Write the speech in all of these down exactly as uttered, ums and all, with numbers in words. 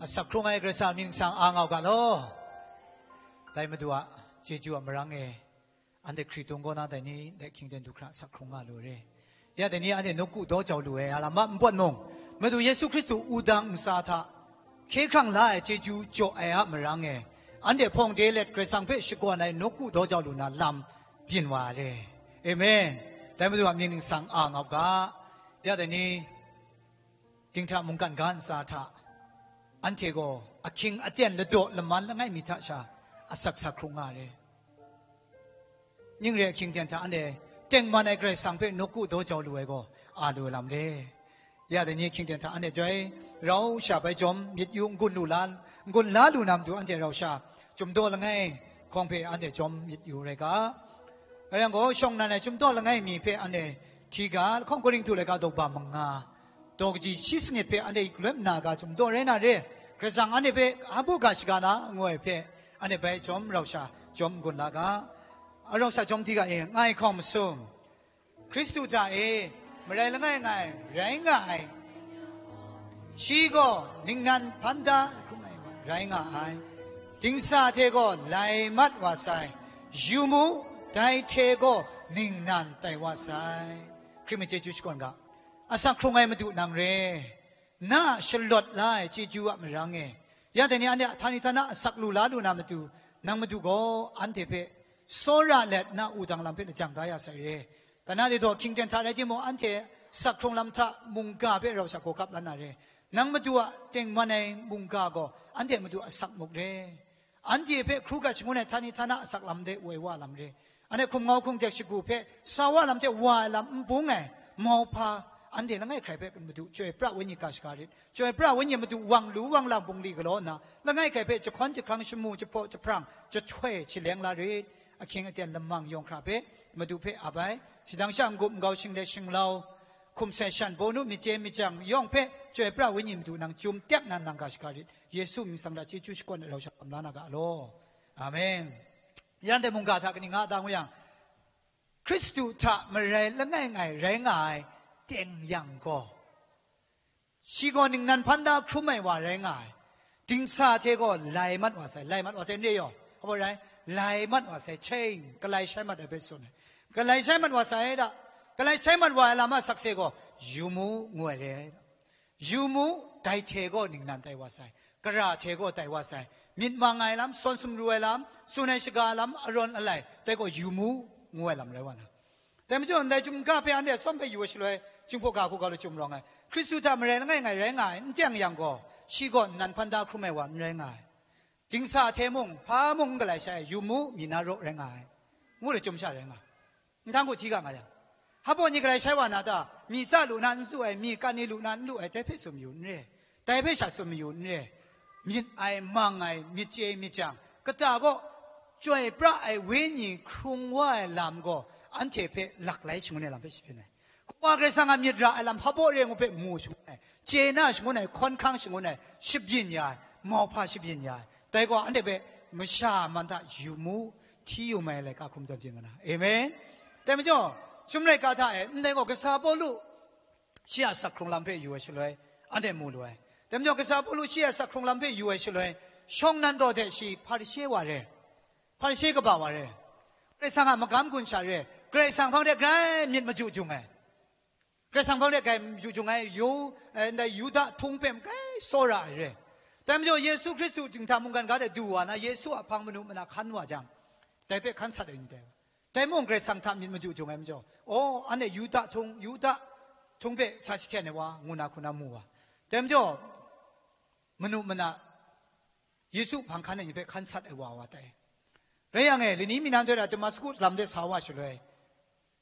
Asak hkrung ai Karai Kasang mying nsang a nga u ga law. Dai Madu a chyeju a marang e, anhte hkritung kaw na dai ni dai hkying ten du hkra asak hkrung nga lu re. Ya dai ni anhte nawku daw jau lu ai a lam a npawt mung, Madu Yesu Hkristu wudang ntsa hta hkye hkrang la ai chyeju jaw ai a marang e, anhte hpawng de let Karai Kasang hpe shakawn ai nawku daw jau lu na lam byin wa ai re. Amen. Dai Madu a mying nsang a nga u ga. Ya dai ni, dinghta mungkan ga ntsa hta, anhte gaw ahkying aten ladaw laman langai mi hta sha asak sak hkrung nga ai re. Ning re ahkying ten hta anhte tengman ai Karai Kasang hpe nawku daw jau lu ai gaw a lu ai lam re. Ya dai ni ahkying ten hta anhte joi rau sha bai jawm myit yu, n-gun lu la, n-gun la lu na matu anhte rau sha, Chyum daw langai hkawng hpe anhte jawm myit yu rai ga. Rai yang gaw, shawng nnan ai Chyum daw langai mi hpe anhte hti ga, lahkawng Korinhtu laika daw ba manga, daw kaji shi sanit hpe anhte galoi nna ga Chyum daw rai na re. Karai Kasang anhte hpe hpa bu ga shaga na, ngu ai hpe, anhte bai jawm rau sha jawm n-gun la ga. A rau sha jawm hti ga e, ngai hkawng masum, Hkristu hta e marai langai ngai rai nga ai. Shi gaw ningnan hpan da hkrum ai rai nga ai. Dingsa hte gaw lai mat wa sai. Yu mu, dai hte gaw ningnan tai wa sai. Hkrit chyeju shakawn ga. Asak hkrung ai Madu nang re. Na a shalawt la ai chyeju a marang e, ya dai ni anhte a htani htana asak lu la lu na matu, nang Madu gaw anhte hpe tsawra let na wudang lam hpe lajang da ya sai re. Kana de daw hkying ten hta rai timung, anhte asak hkrung lam hta mungga hpe rau sha gaw kap la na re. Nang Madu a tengman ai mungga gaw anhte Madu a asak muk re. Anhte hpe hkru hkrat shangun ai htani htana asak lam de woi wa lam re. Anhte hkum ngau hkum hte shagu hpe sa wa lam hte wa ai lam n bung ai mauhpa, anhte langai hkrai hpe Madu Chyoi Pra Wenyi ga shaga rit. Chyoi Pra Wenyi Madu wang lu wang lang bungli galaw nna, langai hkrai hpe jahkawn jahkrang, shamu jahpaw jahprang, jahtoi shaleng la rit. Ahkying aten lamang yawng hkra hpe Madu hpe ap ai, shadang sha n-gup n-gau, shinglet shinglau, hkum sai shan, bawnu myit chye myit jang yawng hpe Chyoi Pra Wenyi Madu nang chyum tep nan nang ga shaga rit. Yesu mying nsang hta chyeju shakawn ai rau sha kam la na ga law. Amen. Yan dai mungga hta kaning nga da ngu yang, Hkristu hta marai langai ngai rai nga ai teng yang gaw, shi gaw ningnan hpan da hkrum ai wa rai nga ai. Dingsa hte gaw lai mat wa sai, lai mat wa sai, n re yaw, hpa rai, lai mat wa sai, chain, galai shai mat ai hpe tsun ai. Galai shai mat wa sai da, galai shai mat wa ai lam a sakse gaw, yu mu, ngu ai re. Yu mu, dai hte gaw ningnan tai wa sai, gara hte gaw tai wa sai, myit mang ai lam, sawn sumru ai lam, tsun ai shaga lam, arawn alai, dai gaw yu mu, ngu ai lam rai wa na. Dai majaw, ndai chyum ga hpe anhte atsawm hpe yu ai shaloi, Jinghpaw ga hku ga lu chyum rawng ai, Hkristu hta marai langai ngai rai nga ai, n teng yang gaw, shi gaw nnan hpan da hkrum ai wa n rai nga ai. Dingsa hte mung, hpa mung n galai shai ai, yu mu, mi na raw rai nga ai, ngu lu chyum sha rai nga ai. Nhtang hku hti ga nga yang, hpa baw ni galai shai wa na ta? Mi tsa lu na n lu ai, mi kan ni lu na n lu ai, dai hpe tsun mayu n re, dai hpe sha tsun mayu n re. Myit ai, mang ai, myit chye myit jang, kata gaw Chyoi Pra ai Wenyi hkrung wa ai lam gaw, anhte hpe lak lai shangun ai lam hpe shi byin ai. Kawa Karai Kasang a myit ra ai lam hpa baw re ngu hpe mu shangun ai, chye na shangun ai, hkawn hkrang shangun ai, shabyin ya ai, mauhpa shabyin ya ai, dai gaw anhte hpe masha man hta yu mu, hti yu mai ai laika hkrum tsawm byin nga na. Amen. Dai majaw, Chyum laika hta e, ndai gaw kasa Pawlu shi a asak hkrung lam hpe yu ai shaloi, anhte mu lu ai. Dai majaw, kasa Pawlu shi a asak hkrung lam hpe yu ai shaloi, shawng nnan daw de shi Hparishe wa re, Hparishe kaba wa re, Karai Kasang a magam gun sha re, Karai Kasang hpang de grai myit maju jung ai. Karai Kasang hpang de grai maju jung ai, yu, eh, ndai Yuda htung hpe grai tsawra ai re. Dai majaw, Yesu Hkristu dinghta mungkan ga de du wa na, Yesu a hpang manu mana hkan wa jang, dai hpe hkan sat ai ni dai wa. Dai mung Karai Kasang hta myit maju jung ai majaw, aw, anhte Yuda htung, Yuda htung hpe sa jahten ai wa, ngu na hku na mu wa. Dai majaw, manu mana Yesu hpang hkan ai ni hpe hkan sat ai wa wa tai. Rai yang e, lani mi nan doi na Damasku lam de sa wa shaloi,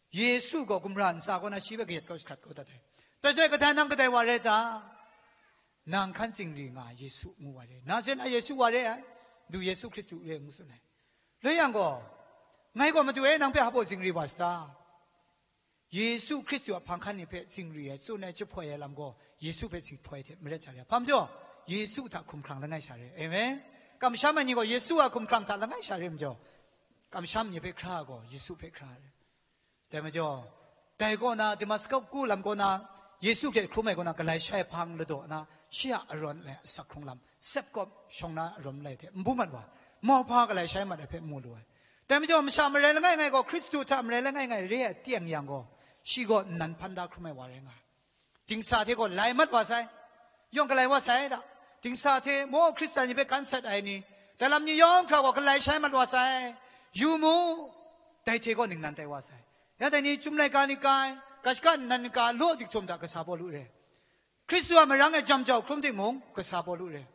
Yesu gaw gumra ntsa kaw na shi hpe kayat kau jahkrat kau dat ai. Dai hte kadai nang kadai wa rai ta? Nang hkan zingri nga ai Yesu ngu wa rai. Nazaret na Yesu wa rai ai, du Yesu Hkristu re ngu tsun ai. Rai yang gaw, ngai gaw Madu e nang hpe hpa baw zingri wa sata? Yesu Hkristu a hpang hkan ni hpe zingri ai, tsun ai, jahpoi ai lam gaw, Yesu hpe zihpoi ai hte maret sha re ai. Hpa majaw, Yesu hta hkumhkrang langai sha re ai. Amen. Kamsham ai ni gaw Yesu a hkumhkrang hta langai sha re ai majaw, kamsham ni hpe hkra ai gaw, Yesu hpe hkra ai. Dai majaw, dai kaw na, Damasku lam kaw na, Yesu hte hkrum ai kaw na, galai shai hpang ladaw na, shi a arawn lai asak hkrung lam, sep kawp shawng na arawng lai hte n bung mat wa, mauhpa galai shai mat ai hpe mu lu ai. Dai majaw, masha marai langai ngai gaw, Hkristu hta marai langai ngai re ai teng yang gaw, shi gaw nnan hpan da hkrum ai wa rai nga ai. Dingsa hte gaw lai mat wa sai, yawng galai wa sai da. Dingsa hte maw Hkristan ni hpe kan sat ai ni, dai lam ni yawng hkra gaw galai shai mat wa sai. Yu mu, dai hte gaw ningnan tai wa sai. Ya dai ni, Chyum laika ni ka ai, ga shaka nnan ni ka law dik htum hta kasa Pawlu re. Hkristu a marang e jam jau hkrum timung, kasa Pawlu re.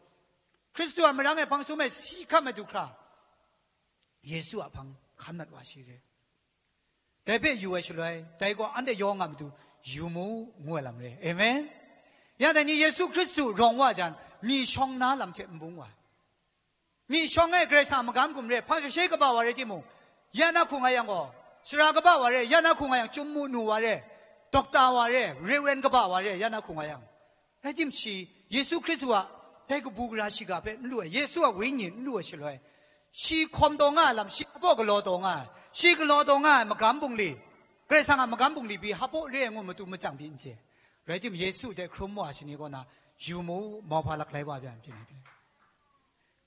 Hkristu a marang e hpang sum e si hkam ai du hkra, Yesu a hpang hkan mat wa shi re. Dai hpe yu ai shaloi, dai gaw anhte yawng a matu yu mu, ngu ai lam re. Amen. Ya dai ni, Yesu Hkristu rawng wa jan, mi shawng na lam hte n bung wa ai. Mi shawng e Karai Kasang a magam hkum re, hpa kashe kaba wa re timung, ya na hku nga yang gaw, sara kaba wa re, ya na hku nga yang, chyum mu nu wa re, dokta wa re, reverend kaba wa re, ya na hku nga yang. Rai timung, shi Yesu Hkristu a dai kabu gara shiga hpe n lu ai, Yesu a Wenyi n lu ai shaloi, shi hkawm taw nga ai lam, shi hpaw galaw taw nga ai, shi galaw taw nga ai magam bungli, Karai Kasang a magam bungli pyi hpaw re ai ngu matu machyang pyi n chye. Rai timung, Yesu hte hkrum wa ai shani kaw na, yu mu, mauhpa laklai wa byan, chye ni pyi.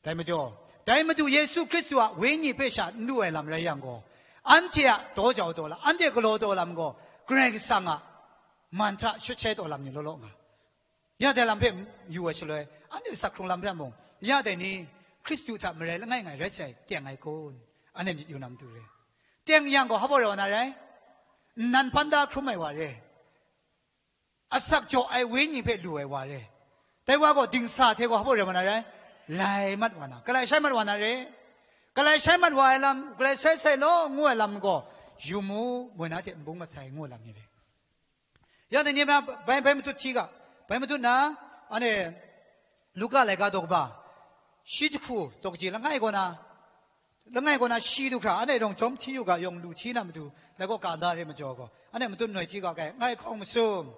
Dai majaw, dai Madu Yesu Hkristu a Wenyi hpe sha n lu ai lam rai yang gaw, anhte a daw jau daw lam, anhte galaw daw lam gaw, Karai Kasang a man hta shut shai taw lam ni law law nga. Ya dai lam hpe yu ai shaloi, anhte asak hkrung lam hpe mung, ya dai ni, Hkristu hta marai langai ngai rai sai teng ai kun, anhte myit yu na matu re. Teng yang gaw, hpaw rai wa na rai? Nnan hpan da hkrum ai wa re. Asak jaw ai Wenyi hpe lu ai wa re. Dai wa gaw dingsa hte gaw hpaw rai wa na rai? Lai mat wa na, galai shai mat wa na re. Galai shai mat wa ai lam, galai sai sai law ngu ai lam gaw, yu mu, moi na hte n bung masai ngu ai lam ni re. Ya dai ni na, bai, bai matut hti ga, bai matut na, ane, Luka laika daw kaba, shi jahku daw kaji langai kaw na, langai kaw na shi du hkra, anhte yawng jawm hti yu ga, yawng lu hti na matu, dai kaw ka da re majaw gaw, anhte matut noi hti ga kai, ngai hkawng masum.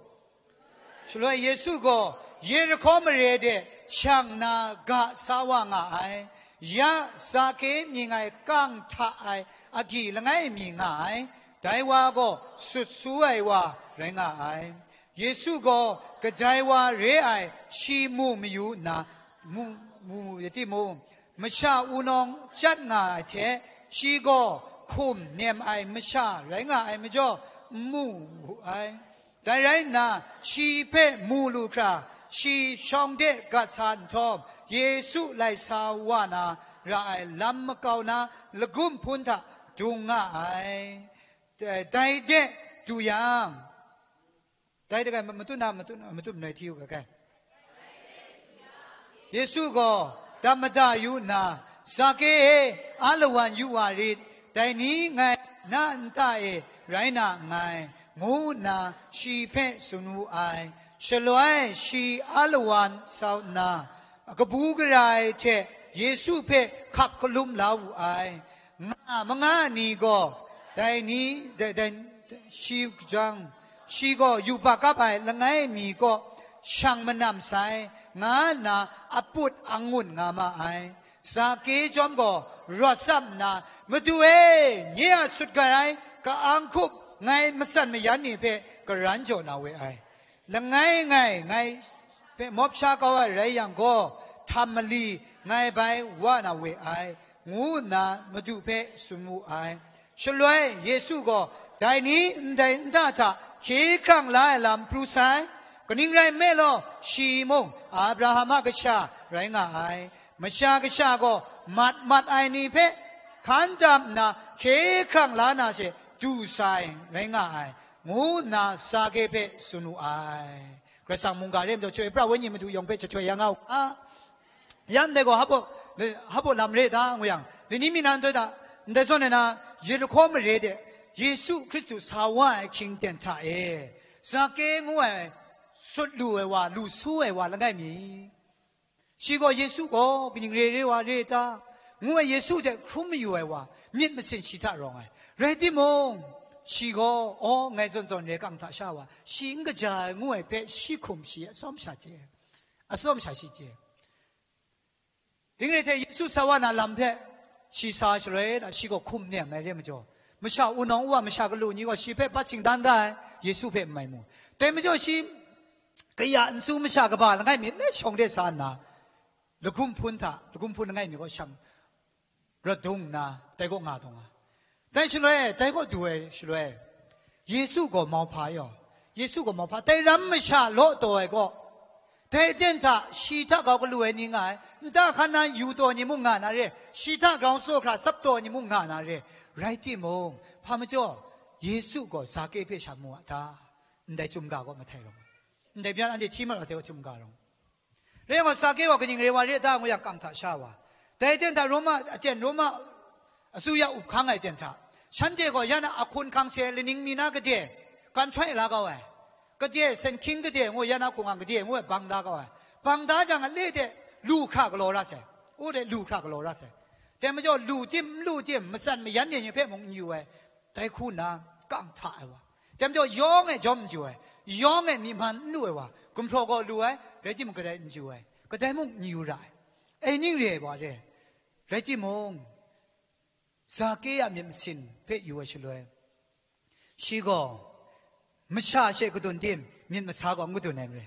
Shaloi Yesu gaw Yerihko mare de shang na ga sa wa nga ai. Ya Zake mying ai kang hta ai agyi langai mi nga ai. Dai wa gaw sut su ai wa rai nga ai. Yesu gaw kadai wa re ai shi mu mayu nna, mu, mu ya timung, masha wunawng chyat nga ai hte, shi gaw hkum nem ai masha rai nga ai majaw, n mu wu ai. Dai rai nna, shi hpe mu lu hkra, shi shawng de gat sa nhtawm, Yesu lai sa wa na ra ai lam makau na lagum hpun hta dung nga ai. Dai de du yang, dai dagai matut na, matut, matut manoi hti u ga kai. Yesu gaw dam mada yu nna, "Zake e, a lawan yu wa rit, dai ni ngai na nta e rai na nngai," ngu nna shi hpe tsun wu ai. Shaloi shi a lawan sau nna, kabu gara ai hte Yesu hpe hkap hkalum la wu ai. Nga manga ni gaw, dai ni, dai, dai, shi jang, shi gaw yubak ap ai langai mi kaw shang manam sai, nga nna aput angun nga ma ai. Zake chyawm gaw rawt tsap nna, "Madu e, nye a sut gat ai ka-ang hkup ngai matsan mayan ni hpe karan jaw na we ai. Langai ngai, ngai hpe mawp sha kau ai rai yang gaw, htam mali ngai bai wa na we ai," ngu nna Madu hpe tsun wu ai. Shaloi Yesu gaw, "Dai ni ndai nta hta hkye hkrang la ai lam pru sai, kaning rai nme law, shi mung Abraham a kasha rai nga ai. Masha Kasha gaw mat mat ai ni hpe hkan tam nna hkye hkrang la na she du sai rai nga ai," ngu nna Zake hpe tsun wu ai. Karai Kasang mungga re ai majaw, chyoi pra wenyi Madu yawng hpe jahtoi ya nga u ga. Ya ndai gaw hpaw, hpaw lam re ta ngu yang, lani mi na ndai hta, ndai zawn e na, Yerihko mare de Yesu Hkristu sa wa ai hkying ten hta e, Zake ngu ai sut lu ai wa, lu su ai wa langai mi. Shi gaw Yesu gaw kaning re re wa re ta? Ngu ai Yesu hte hkrum mayu ai wa, myit masin shi hta rawng ai. Rai timung, shi gaw, "Aw, ngai zawn zawn re kang hta sha wa, shi n kaja ai," ngu ai hpe shi hkum shi atsawm sha chye, atsawm sha shi chye. Ding re hte Yesu sa wa na lam hpe shi sa shaloi na, shi gaw hkum nem ai re majaw, masha wunawng wa masha galu ni gaw shi hpe bat shingdan da ai, Yesu hpe n mai mu. Dai majaw shi kaya nsu masha kaba langai mi le shawng de sa nna, lagum hpun hta, lagum hpun langai mi kaw shang rawt dung nna, dai kaw nga dung ai. Dai shaloi, dai kaw du ai shaloi, Yesu gaw mauhpa yaw, Yesu gaw mauhpa, dai ram masha law taw ai kaw, dai aten hta shi hta grau galu ai ni nga ai, nta hkan na yu taw ai ni mung nga na re, shi hta grau tsaw hkra tsap taw ai ni mung nga na re, rai timung, hpa majaw, Yesu gaw Zake hpe sha mu a ta? Ndai chyum ga gaw mahtai rawng ai. Ndai byan anhte hti mat wa sai wa chyum ga rawng. Rai yang gaw, Zake gaw kaning re wa re ta ngu yang, kang hta sha wa. Dai aten hta Roma aten, Roma asuya up hkang ai aten hta, shanhte gaw ya na ahkun hkang se laning mi na gade, kan hprai la kau ai. Gade, sen hkying gade ngu, ya na hkungga gade ngu ai, bang da kau ai. Bang da jang, ale de lu hkra galaw ra sai. U de lu hkra galaw ra sai. Dai majaw, lu tim, n lu tim, matsan mayan ni hpe mung n yu ai. Dai hku nna, kang hta ai wa. Dai majaw, yawng e jawm n yu ai, yawng e myi hman n lu ai wa, gumhpraw gaw lu ai, rai timung, kadai n yu ai, kadai mung n yu ra ai. E ning re ai wa re, rai timung, Zake a myit masin hpe yu ai shaloi, shi gaw masha she kadun tim, myit masa gaw n kadun ai n re.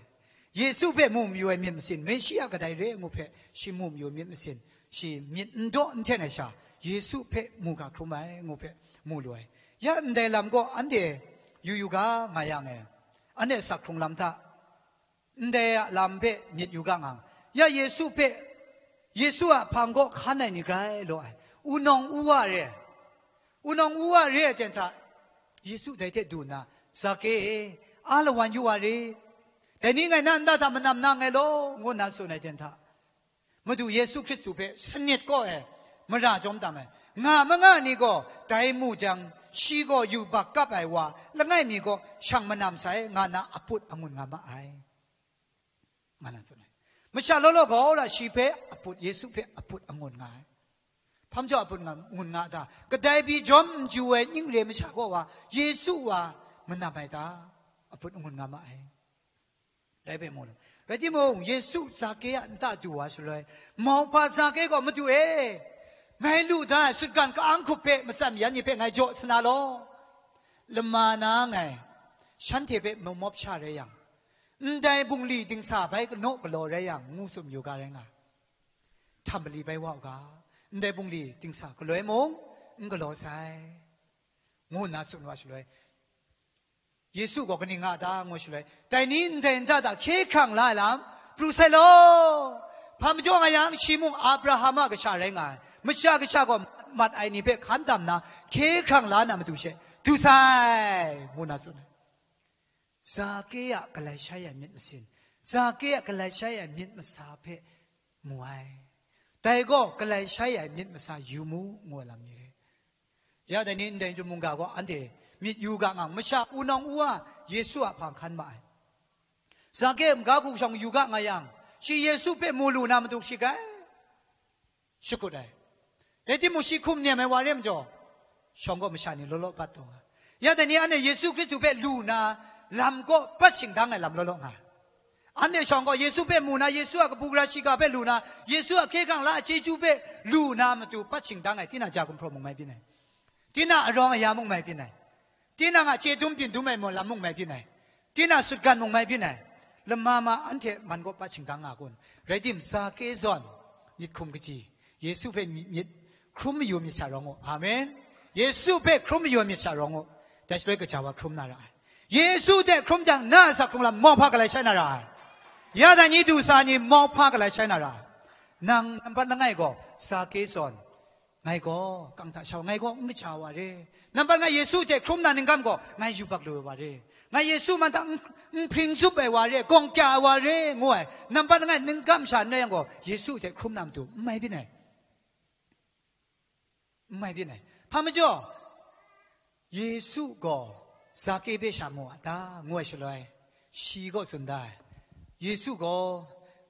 Yesu hpe mu mayu ai myit masin, Meshia kadai re ngu hpe shi mu mayu ai myit masin, shi myit n daw n hten ai sha, Yesu hpe mu ga hkrum ai ngu hpe mu lu ai. Ya ndai lam gaw anhte yu yu ga nga yang e, anhte sak hkrung lam hta, ndai a lam hpe myit yu ga nga. Ya Yesu hpe, Yesu a hpang kaw hkan ai ni grai law ai, wunawng wuwa re ai, wunawng wuwa re ai ten hta, Yesu dai hte du nna, Zake e, a lawan yu wa re, dai ni ngai na nta hta manam na nngai law, ngu nna tsun ai ten hta, Madu Yesu Hkristu hpe sanit kaw e mara jawm tam ai, nga manga ni gaw dai mu jang, shi gaw yubak kap ai wa langai mi kaw shang manam sai, nga na aput angun nga ma ai, nga na tsun ai. Masha law law gaw la shi hpe aput, Yesu hpe aput angun nga ai. Hpa majaw aput nga, ngun nga ta? Kadai pyi jawm n ju ai ning re masha gaw wa, Yesu wa manam ai ta? Aput angun nga ma ai. Dai hpe mu lu. Rai timung, Yesu Zake a nta du wa shaloi, mauhpa Zake gaw, "Madu e, ngai lu da ai sutgan ka-ang hkup hpe matsam yan ni hpe ngai jaw sa na law, lama na ngai shanhte hpe mamawp sha rai yang, ndai bungli dingsa bai kanaw galaw rai yang, ngu tsun yu ga rai nga, htam mali bai wa u ga, ndai bungli dingsa galoi mung n galaw sai," ngu nna tsun wa shaloi, Yesu gaw kaning nga ta ngu shaloi, dai ni ndai nta hta hkye hkrang la ai lam pru sai law. Hpa majaw nga yang, shi mung Abraham a kasha rai nga ai, Masha Kasha gaw mat ai ni hpe hkan tam nna, hkye hkrang la na matu she du sai, ngu na tsun ai. Zake a galai shai ai myit masin, Zake a galai shai ai myit masa hpe mu ai. Dai gaw galai shai ai myit masa yu mu, ngu ai lam ni re. Ya dai ni ndai chyum mungga gaw anhte myit yu ga nga, masha wunawng wuwa Yesu a hpang hkan ma ai. Zake a maga hku shawng yu ga nga yang, shi Yesu hpe mu lu na matu shi grai shakut ai. Rai timung, shi hkum nem ai wa re majaw, shawng gaw masha ni law law bat taw nga. Ya dai ni anhte Yesu Hkristu hpe lu na lam kaw pat shingdang ai lam law law nga. Anhte shawng gaw Yesu hpe mu na, Yesu a kabu gara shiga hpe lu na, Yesu a hkye hkrang la a chyeju hpe lu na matu pat shingdang ai, tinang ja gumhpraw mung mai byin ai, tinang arawng aya mung mai byin ai, tinang a chye dum byin dum ai lam mung mai byin ai, tinang sutgan mung mai byin ai, lama ma anhte man gaw pat shingdang nga kun. Rai tim, Zake zawn myit hkum kaji, Yesu hpe myit, myit hkrum mayu myit sha rawng u. Amen. Yesu hpe hkrum mayu myit sha rawng u. Dai shaloi kaja wa hkrum na ra ai. Yesu hte hkrum jang, na a sak hkrung lam mauhpa galai shai na ra ai. Ya dai ni du sa ni mauhpa galai shai na ra ai. Nang nampat langai gaw, Zake zawn, ngai gaw kang hta sha wa, ngai gaw n kaja wa re. Nampat nga Yesu hte hkrum na ningkam gaw, ngai yubak lu ai wa re. Ngai Yesu man hta n, n hpring zup ai wa re, gawng kya ai wa re, ngu ai. Nampat langai ningkam sha n rai yang gaw, Yesu hte hkrum na matu n mai byin ai. N mai byin ai. Hpa majaw, Yesu gaw Zake hpe sha mu a ta, ngu ai shaloi, shi gaw tsun da ai. Yesu gaw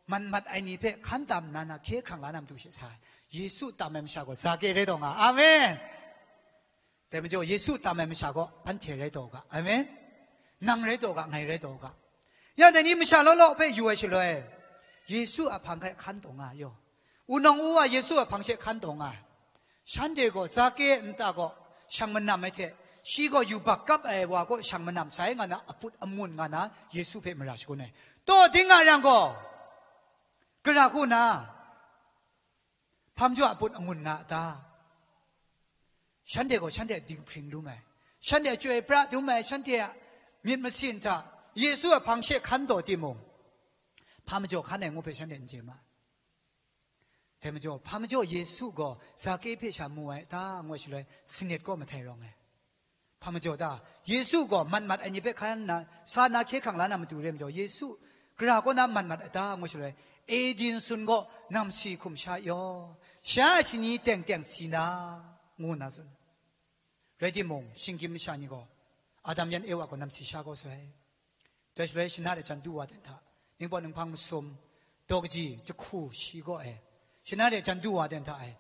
man mat ai ni hpe hkan tam nna, na hkye hkrang la na matu she sa ai. Yesu tam ai masha gaw Zake rai taw nga. Amen. Dai majaw, Yesu tam ai masha gaw anhte rai taw u ga. Amen. Nang rai taw u ga, ngai rai taw u ga. Ya dai ni masha law law hpe yu ai shaloi, Yesu a hpang hkai hkan taw nga yaw. Wunawng u wa Yesu a hpang she hkan taw nga ai. Shanhte gaw Zake a nta gaw shang manam ai hte, Shi gaw yubak kap ai wa kaw shang manam sai nga na, aput amun nga na, Yesu hpe mara shagun ai. Taw, ding nga yang gaw, gara hku na, hpa majaw a aput angun nga a ta? Shanhte gaw shanhte a dinghpring dum ai, shanhte a chyoi pra dum ai, shanhte a myit masin hta Yesu a hpang she hkan taw timung, hpa majaw hkan ai ngu hpe shanhte n chye ma. Dai majaw, hpa majaw Yesu gaw Zake hpe sha mu ai ta, ngu ai shaloi, sanit kaw mahtai rawng ai. Hpa majaw ta? Yesu gaw mat mat ai ni hpe hkan nna, sa na hkye hkrang la na matu re majaw, Yesu gara kaw na mat mat ai ta, ngu shaloi, Edin sun gaw namsi hkum sha yaw, sha a shani teng teng si na, ngu nna tsun. Rai timung, shinggyim masha ni gaw, Adam yan Ewa gaw namsi sha kau sai. Dai shaloi, shana de jan du wa ten hta, ningpawt ninghpang masum, daw kaji, jahku shi gaw e, shana de jan du wa ten hta e,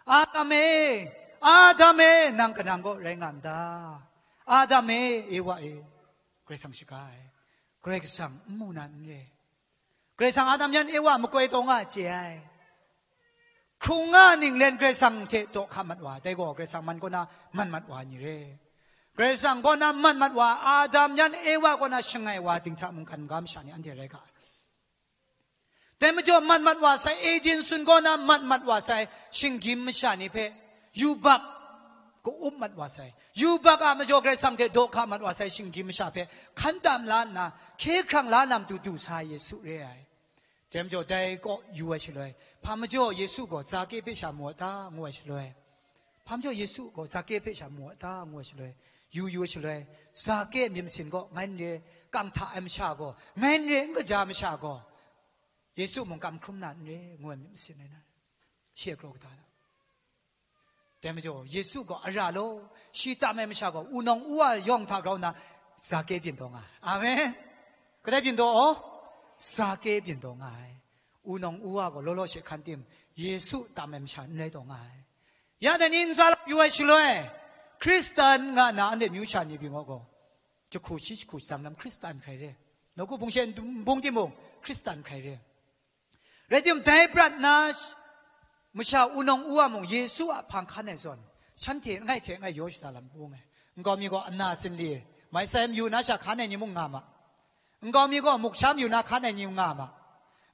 "Adam e, Adam e, nang kanang gaw rai nga n ta? Adam e, Ewa e," Karai Kasang shaga ai. Karai Kasang n mu na n re. Karai Kasang Adam yan Ewa makoi taw nga chye ai. Hkrung nga ninglen Karai Kasang hte daw hka mat wa, dai gaw Karai Kasang man kaw na man mat wa ni re. Karai Kasang kaw na man mat wa, Adam yan Ewa kaw na shangai wa, dinghta mungkan ga masha ni anhte rai ga ai. Dai majaw mat mat wa sai, Eden sun kaw na mat mat wa sai, shinggyim masha ni hpe yubak ka-up mat wa sai. Yubak a majaw Karai Kasang hte daw hka mat wa sai, shinggyim masha hpe hkan tam la nna, hkye hkrang la na matu du sa ai Yesu re ai. Dai majaw dai kaw yu ai shaloi, hpa majaw Yesu gaw Zake hpe sha mu a ta, ngu ai shaloi, hpa majaw Yesu gaw Zake hpe sha mu a ta, ngu ai shaloi, yu yu ai shaloi, Zake myit masin gaw ngai n re, kang hta ai masha gaw ngai n re, n kaja masha gaw Yesu mung kam hkrum na n re, ngu ai myit masin ai na, shi a kraw kata na. Dai majaw, Yesu gaw ara law, shi tam ai masha gaw, wunawng wa yawng hta grau nna, Zake byin taw nga ai. Amen. Kadai byin taw? Zake byin taw nga ai. Wunawng wa gaw law law she hkan tim, Yesu tam ai masha n rai taw nga ai. Ya dai ni ntsa lam yu ai shaloi, Hkristan nga na anhte myu sha ni pyi ngaw gaw, jahku shi jahku shadang lam Hkristan hkrai re. Nawku hpung she n bung timung, Hkristan hkrai re. Rai timung, dai prat na masha wunawng wa mung Yesu a hpang hkan ai zawn, shanhte langai hte langai yaw shada lam bung ai. Nkau mi gaw ana sinli, mai sai mayu na sha hkan ai ni mung nga ma. Nkau mi gaw muk sha mayu na hkan ai ni mung nga ma.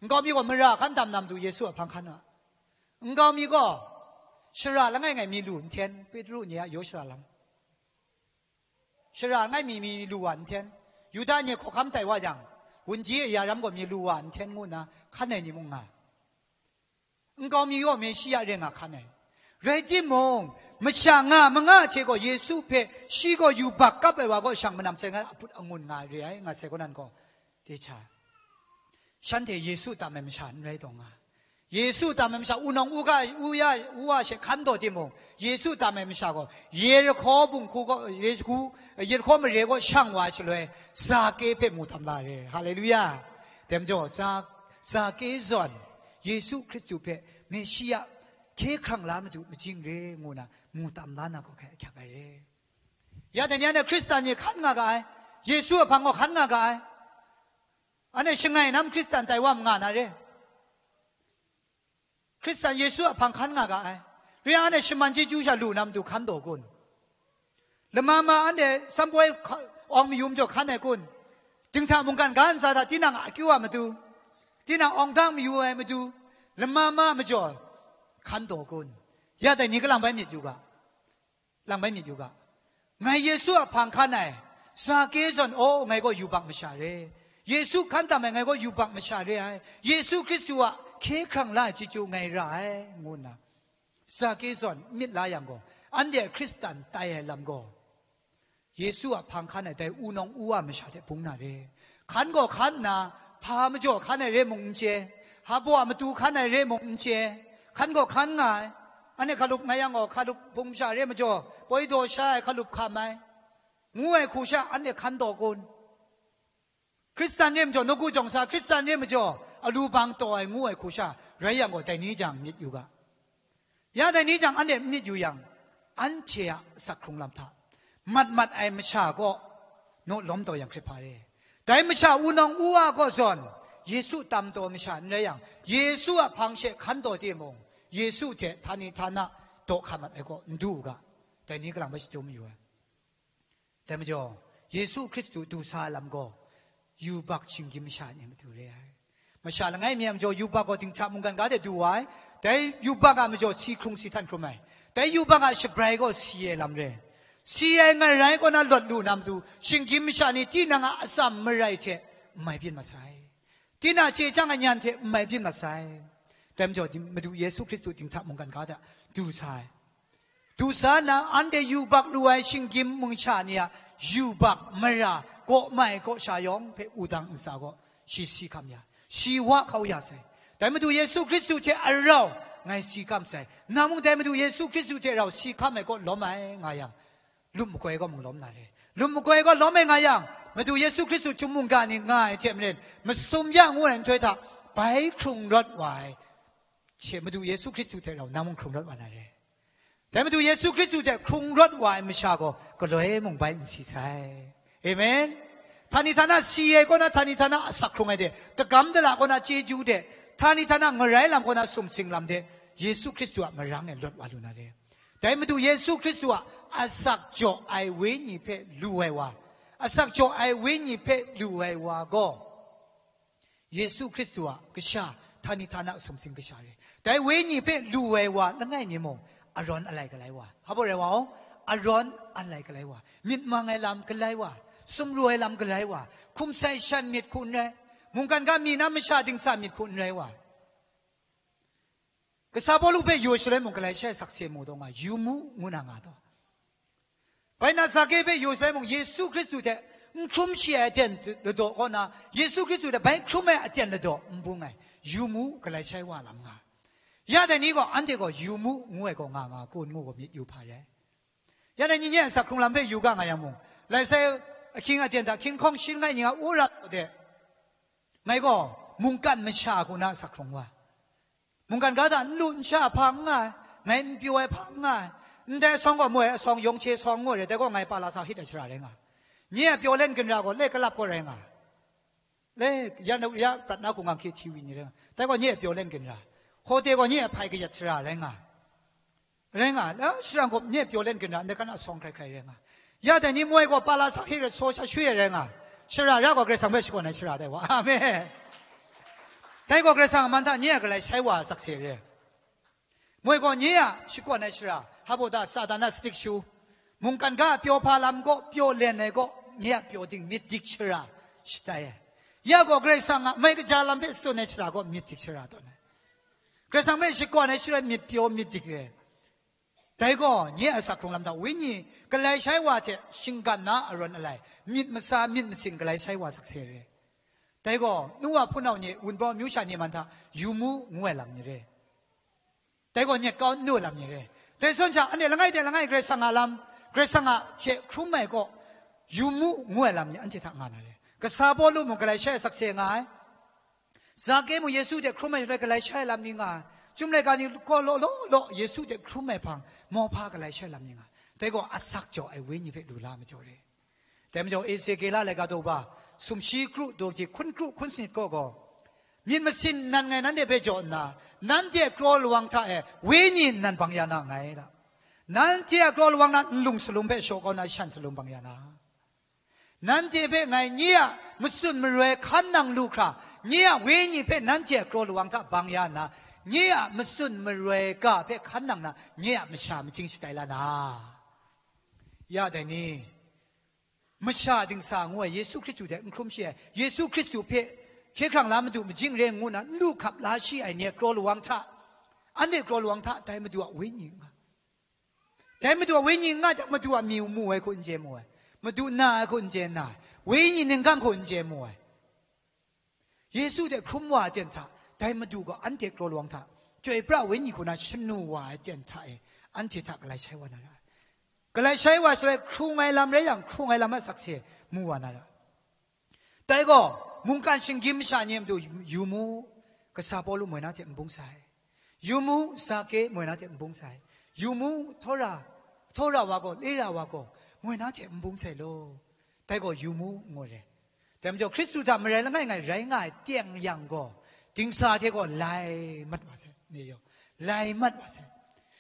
Nkau mi gaw mara hkan tam na matu Yesu a hpang hkan ma. Nkau mi gaw shara langai ngai mi lu nhten, Petru ni a yaw shada lam. Shara langai mi mi lu wa nhten, Yuda ni hkawhkam tai wa yang, wunji aya ram gaw mi lu wa nhten ngu nna hkan ai ni mung nga. Nkau mi gaw Meshiya re nga hkan ai. Rai timung, masha nga manga hte gaw Yesu hpe, shi gaw yubak kap ai wa gaw shang manam sai nga aput angun nga re ai, nga sai kaw nan gaw, dai hta, shanhte Yesu tam ai masha n rai taw nga. Yesu tam ai masha, wunawng u ga, u ya, u wa she hkan taw timung, Yesu tam ai masha gaw, Yerihko bunghku gaw, Yerihko, Yerihko mare gaw shang wa shaloi, Zake hpe mu tam la re. Haleluya! Dai majaw, Za-, Zake zawn, Yesu Hkristu hpe, Meshiya, hkye hkrang la matu majing re, ngu na, mu tam la na gaw hkai ahkyak ai re. Ya dai ni anhte Hkristan ni hkan nga ga ai, Yesu a hpang gaw hkan nga ga ai. Anhte shangai nam Hkristan tai wa ma nga na re. Hkristan Yesu a hpang hkan nga ga ai. Rai yang, anhte shaman chyeju sha lu na matu hkan taw kun? Lama ma anhte samboi hka-, awng mayu majaw hkan ai kun? Dinghta mungkan ga ntsa hta tinang a akyu a matu, tinang awng dang mayu ai matu, lama ma majaw hkan taw kun? Ya dai ni kalang bai myit yu ga. Lang bai myit yu ga. Ngai Yesu a hpang hkan ai, Zake zawn, aw, ngai gaw yubak masha re. Yesu hkan tam ai, ngai gaw yubak masha re ai. Yesu Hkristu a hkye hkrang la ai chyeju ngai ra ai, ngu nna, Zake zawn n myit la yang gaw, anhte Hkristan tai ai lam gaw, Yesu a hpang hkan ai dai wunawng u wa masha hte bung na re. Hkan gaw hkan nna, hpa majaw hkan ai re mung n chye, hpa baw a matu hkan ai re mung n chye, hkan gaw hkan nga ai. Anhte hkalup ngai yang gaw, hkalup bung masha re majaw, poi daw sha ai hkalup hkam ai, ngu ai hku sha, anhte hkan taw kun? Hkristan re majaw, nawku jawng sa Hkristan re majaw, alu bang taw ai ngu ai hku sha, rai yang gaw, dai ni jang myit yu ga. Ya dai ni jang anhte n myit yu yang, anhte a asak hkrung lam hta mat mat ai masha gaw naw lawm taw yang hkrit hpa re. Dai masha wunawng u wa gaw zawn, Yesu tam taw masha n rai yang, Yesu a hpang she hkan taw timung, Yesu hte htani htana daw hka mat ai gaw n du u ga, dai ni kalang bai shadum yu ai. Dai majaw, Yesu Hkristu du sa ai lam gaw, yubak shinggyim masha ni matu re ai. Masha langai mi a majaw yubak gaw dinghta mungkan ga de du wa ai. Dai yubak a majaw si hkrung si htan hkrum ai. Dai yubak a shabrai gaw si ai lam re. Si ai ngarai kaw na lawt lu na matu, shinggyim masha ni tinang a atsam marai hte n mai byin masai. Tinang a chye chyang a nyan hte n mai byin masai. Dai majaw, Madu Yesu Hkristu dinghta mungkan ga de du sa ai. Du sa nna, anhte yubak lu ai shinggyim mungsha ni a yubak mara, kaw mai kaw sha yawng hpe wudang ntsa gaw, shi si hkam ya, shi wa hkau ya sai. Dai Madu Yesu Hkristu hte arau ngai si hkam sai. Nang mung dai Madu Yesu Hkristu hte rau si hkam ai kaw lawm ai nga yang, lum makoi gaw mung lawm na re. Lum makoi gaw lawm ai nga yang, Madu Yesu Hkristu chyum mungga ni nga ai hte maren, masum ya ngu ai nhtoi hta, bai hkrung rawt wa ai. She Madu Yesu Hkristu hte rau nang mung hkrung rawt wa na re. Dai Madu Yesu Hkristu hte hkrung rawt wa ai masha gaw galoi mung bai n si sai. Amen. Htani htana si ai kaw na, htani htana asak hkrung ai de, dagam dala kaw na chyeju de, htani htana ngarai lam kaw na sumsing lam de, Yesu Hkristu a marang e lawt wa lu na re. Dai Madu Yesu Hkristu a asak jaw ai Wenyi hpe lu ai wa, asak jaw ai Wenyi hpe lu ai wa gaw, Yesu Hkristu a kasha, htani htana sumsing kasha re. Dai Wenyi hpe lu ai wa langai mi mung, arawn alai galai wa. Hpa baw rai wa o, arawn alai galai wa. Myit mang ai lam galai wa. Sumru ai lam galai wa. Hkum sai shan myit hku n rai. Mungkan ga mi na masha dingsa myit hku n rai wa. Kasa Pawlu hpe yu shaloi mung, galai shai sakse mu taw nga, yu mu, ngu na nga taw. Bai na Zake hpe yu shaloi mung, Yesu Hkristu hte n hkrum shi ai aten ladaw kaw na, Yesu Hkristu hte bai hkrum ai aten ladaw n bung ai, yu mu, galai shai wa lam nga. Ya dai ni gaw, anhte gaw yu mu, ngu ai gaw nga nga, kun ngu gaw myit yu hpa re ai. Ya dai ni nye a sak hkrung lam hpe yu ga nga yang mung, lai sai ahkying aten hta hkying hkawng shi langai ni a wora taw de, ngai gaw mungkan masha hku na sak hkrung wa. Mungkan ga hta n lu n sha hpa n nga ai, ngai n pyaw ai hpa n nga ai, ndai asawng gaw moi asawng yawng hte sawng ngu ai re, dai gaw ngai pa la sa hit ai shara rai nga ai. Nye a pyaw len ginra gaw le kalap gaw rai nga ai. Le, ya, ya prat na hku ngang hkye hti wi ni rai nga ai. Dai gaw nye a pyaw len ginra, hkawte gaw nye a hpai kayat shara rai nga ai. Rai nga, la shara gaw nye pyaw len ginra, ndai kan asawng hkrai hkrai rai nga. Ya dai ni moi gaw pa la sa hkye rai, saw sha shwi ai rai nga. Shara ra gaw Karai Kasang hpe shakawn ai shara dai wa. Amen. Dai gaw Karai Kasang a man hta nye a galai shai wa a sakse re. Moi gaw nye a shakawn ai shara, hpa baw ta Satan a sadik shu, mungkan ga a pyaw hpa lam gaw pyaw len ai gaw, nye a pyaw ding myit dik shara shatai ai. Ya gaw Karai Kasang a mai kaja lam hpe tsun ai shara gaw myit dik shara tawn ai. Karai Kasang hpe shakawn ai shara myit pyaw myit dik re. Dai gaw, nye a sak hkrung lam hta, Wenyi galai shai wa hte shinggan na arawn alai, myit masa, myit masin galai shai wa sakse re. Dai gaw, nu wa hpunau ni, wunpawng amyu sha ni man hta, yu mu, ngu ai lam ni re. Dai gaw, nyet kau n nu ai lam ni re. Dai zawn sha, anhte langai hte langai Karai Kasang a lam, Karai Kasang a hte hkrum ai gaw, yu mu, ngu ai lam ni anhte hta nga na re. Kasa Pawlu mung galai shai sakse nga ai. Zake mung Yesu hte hkrum ai shaloi galai shai lam ni nga ai. Chyum laika ni gaw law law law Yesu hte hkrum ai hpang mawhpa galai shai lam ni nga ai. Dai gaw asak jaw ai Wenyi hpe lu la majaw re. Dai majaw Ezekela laika daw ba, sumshi kru daw hti hkun kru hkun sanit gaw gaw, myit masin nnan ngai nanhte hpe jaw nna, nanhte kraw lawang hta e Wenyi nnan bang ya na nngai da. Nanhte a kraw lawang na nlung salum hpe shaw kau na shan salum bang ya na. Nanhte hpe ngai nye a matsun maroi hkan nang lu hkra, nye a Wenyi hpe nanhte a kraw lawang hta bang ya nna, nye a matsun maroi ga hpe hkan nang na, nye a masha majing shatai la na. Ya dai ni, masha dingsa ngu ai Yesu Hkristu hte n hkrum shi ai, Yesu Hkristu hpe hkye hkrang la Madu majing re ngu na n lu hkap la shi ai ni a kraw lawang hta, anhte kraw lawang hta dai Madu a Wenyi n nga. Dai Madu a Wenyi n nga jang, Madu a myu mu ai hku n chye mu ai, Madu na ai hku n chye na ai, Wenyi ningkang hku n chye mu ai. Yesu hte hkrum wa ai ten hta, dai Madu gaw anhte kraw lawang hta, Chyoi pra Wenyi hku na shanu wa ai ten hta e, anhte hta galai shai wa na ra ai. Galai shai wa shaloi, hkrung ai lam rai yang, hkrung ai lam a sakse mu wa na ra ai. Dai gaw, mungkan shinggyim masha ni a matu yu mu, kasa Pawlu moi na hte n bung sai. Yu mu, Zake moi na hte n bung sai. Yu mu, htawra, htawra wa gaw, lera wa gaw, moi na hte n bung sai law. Dai gaw yu mu, ngu ai re. Dai majaw, Hkristu hta marai langai ngai rai nga ai teng yang gaw, dingsa hte gaw lai mat wa sai, ne yaw, lai mat wa sai.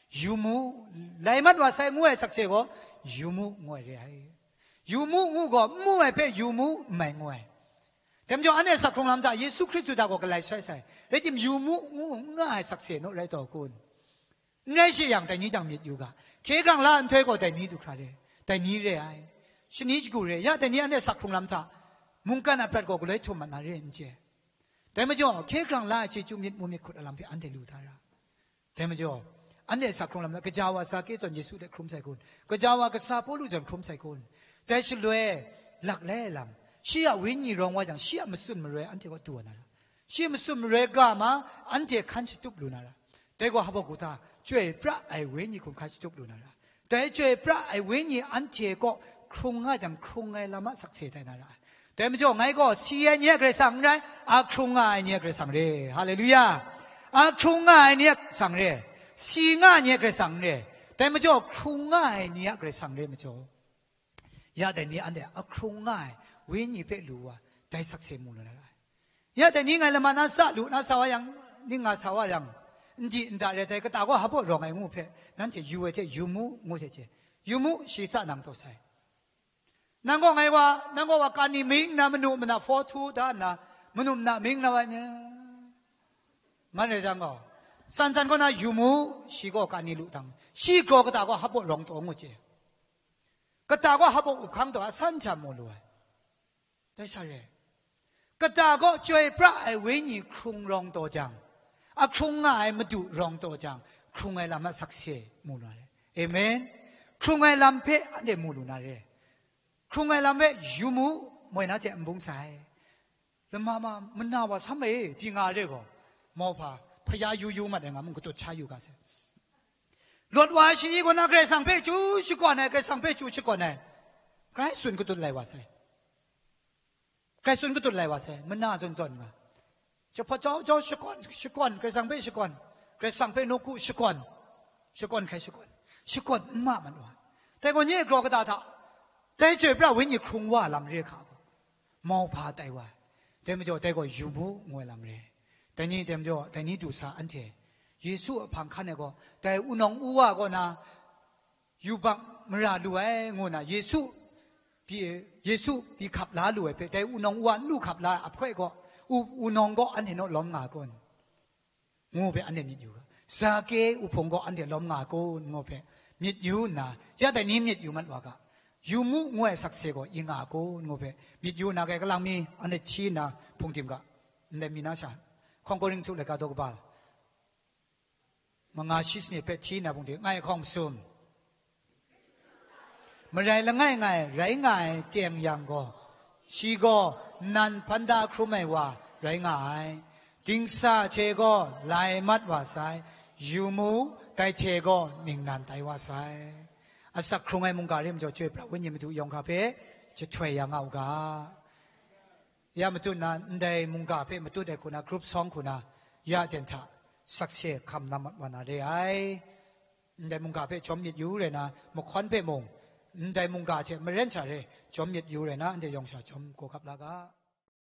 Yu mu, lai mat wa sai ngu ai sakse gaw, yu mu, ngu ai re ai. Yu mu ngu gaw, n mu ai hpe yu mu n mai ngu ai. Dai majaw, anhte asak hkrung lam hta Yesu Hkristu hta gaw galai shai sai. Rai tim, yu mu ngu n nga ai sakse naw rai taw kun? N rai shi yang, dai ni jang myit yu ga. Hkye hkrang la nhtoi gaw dai ni du hkra re, dai ni re ai. Shani shagu re, ya dai ni anhte asak hkrung lam hta mungkan a prat gaw galoi htum mat na re n chye. Dai majaw, hkye hkrang la ai chyeju myit mu myit hkut a lam hpe anhte lu da ra. Dai majaw, anhte asak hkrung lam na, gaja wa Zake zawn Yesu hte hkrum sai kun? Gaja wa kasa Pawlu zawn hkrum sai kun? Dai shaloi, lak lai ai lam, shi a wenyi rawng wa jang, shi a matsun maroi anhte kaw du wa na ra. Shi a matsun maroi ga ma, anhte hkan shatup lu na ra. Dai gaw hpa gaw hta, chyoi pra ai wenyi hkum hkan shatup lu na ra. Dai chyoi pra ai wenyi anhte kaw hkrung nga jang, hkrung ai lam a sakse tai na ra ai. Dai majaw, ngai gaw si ai ni a Karai Kasang n rai, a hkrung nga ai ni a Karai Kasang re. Haleluya! A hkrung nga ai ni a Karai Kasang re. Si nga ai ni a Karai Kasang re. Dai majaw, hkrung nga ai ni a Karai Kasang re majaw, ya dai ni anhte a hkrung nga ai wenyi hpe lu wa, dai sakse mu lu na ra ai. Ya dai ni ngai lama na sa lu na sa wa yang, ning nga sa wa yang, n di n da re, dai kata gaw hpa baw rawng ai ngu hpe, nanhte yu ai hte yu mu, ngu hte hte, yu mu, shi sa nang taw sai. Nang gaw ngai wa, nang gaw wa kan ni mying nna manu mana hpaw htu da nna, manu mana mying na wa ni? Ngan rai jang gaw, san san kaw na yu mu, shi gaw kan ni lu dang, shi gaw kata gaw hpa baw rawng taw ngu hte, kata gaw hpa baw up hkang taw, a san hta mu lu ai. Dai sha re. Kata gaw chyoi pra ai wenyi hkrung rawng taw jang, a hkrung nga ai Madu rawng taw jang, hkrung ai lam a sakse mu na re. Amen. Hkrung ai lam hpe anhte mu lu na re. Hkrung ai lam hpe yu mu, moi na hte n bung sai. Lama ma, mana wa sam e, di nga re gaw, mauhpa, hpaya yu yu mat ai nga mung, katut sha yu ga sai. Lawt wa ai shani kaw na Karai Kasang hpe chyu shakawn ai, Karai Kasang hpe chyu shakawn ai, Karai tsun katut lai wa sai. Karai tsun katut lai wa sai, mana zawn zawn nga. Jahpawt jau jau shakawn, shakawn, Karai Kasang hpe shakawn, Karai Kasang hpe nawku shakawn, shakawn hkrai shakawn, shakawn n ma mat wa. Dai gaw nye graw kata hta, dai chyoi pra wenyi hkrung wa lam re hka gaw, mauhpa tai wa. Dai majaw, dai gaw yu mu, ngu ai lam re. Dai ni, dai majaw, dai ni du sa anhte, Yesu a hpang hkan ai gaw, dai wunawng u wa kaw na, yubak mara lu ai, ngu na Yesu pyi, Yesu pyi hkap la lu ai hpe, dai wunawng u a n lu hkap la ai ahpoi gaw, u, wunawng gaw anhte naw lawm nga ai kun? Ngu hpe anhte myit yu ga. Zake uhpung gaw anhte lawm nga ai kun? Ngu hpe myit yu nna, ya dai ni myit yu mat wa ga. Yu mu, ngu ai sakse gaw i nga ai kun? Ngu hpe myit yu nna, kai kalang mi anhte hti nna hpung tim ga. Ndai mi na sha, hkawng Korinhtu laika daw kaba manga shi sanit hpe hti na bungde, ngai hkawng masum. Marai langai ngai rai nga ai teng yang gaw, shi gaw nnan hpan da hkrum ai wa rai nga ai. Dingsa hte gaw lai mat wa sai, yu mu, dai hte gaw ningnan tai wa sai. Asak hkrung ai mungga re majaw, Chyoi Pra Wenyi Madu yawng hkra hpe jahtoi ya nga u ga. Ya matut na, ndai mungga hpe matut ai hku na, group song hku na, ya jen hta sakse hkam na mat wa na re ai. Ndai mungga hpe jawm myit yu rai na, mahkawn hpe mung, ndai mungga hte maren sha re jawm myit yu rai na, ndai yawng sha jawm gawgap la ga.